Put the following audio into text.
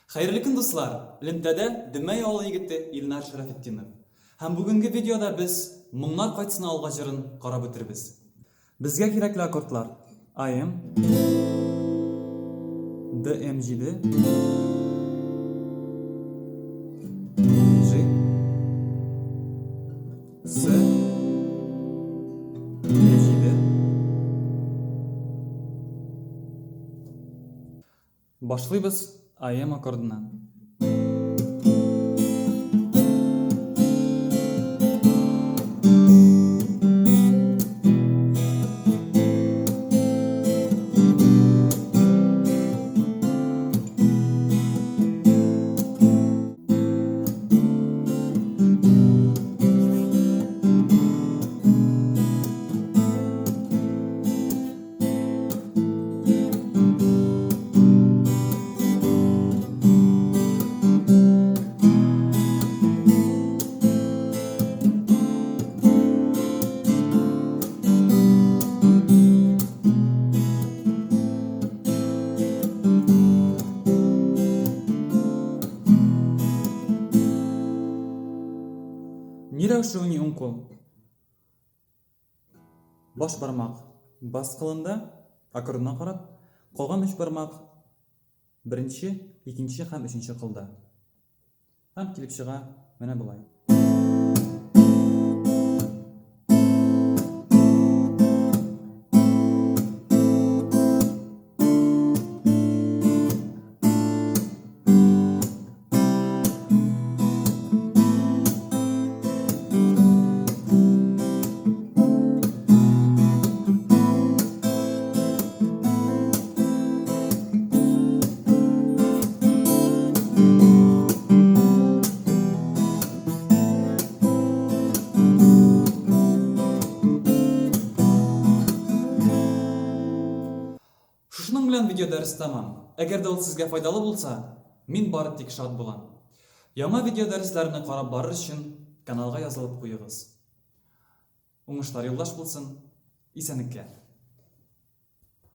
Хәерле көн, дуслар! Элемтәдә Дөмәй авылы егете Илнар Шәрәфетдинов. Һәм бүгенге видеода без Моңнар кайтсын авылга җырын карап үтербез. Безгә кирәкле аккордлар, АМ, ДМ7, G, С, Е7. Башлыйбыз АМ аккордыннан. Ни рәвешле уйный уң кул? Баш бармак бас кылында, аккордына карап, калган өч бармак беренче, икенче һәм өченче кылда. Һәм килеп чыга менә болай. Шушының белән видеодәрес тәмам. Әгәр дә ул сезгә файдалы булса, мин бары тик шат булам. Яңа видеодәресләрне карап барыр өчен каналга язылып куегыз. Уңышлар юлдаш булсын. Исәнлеккә!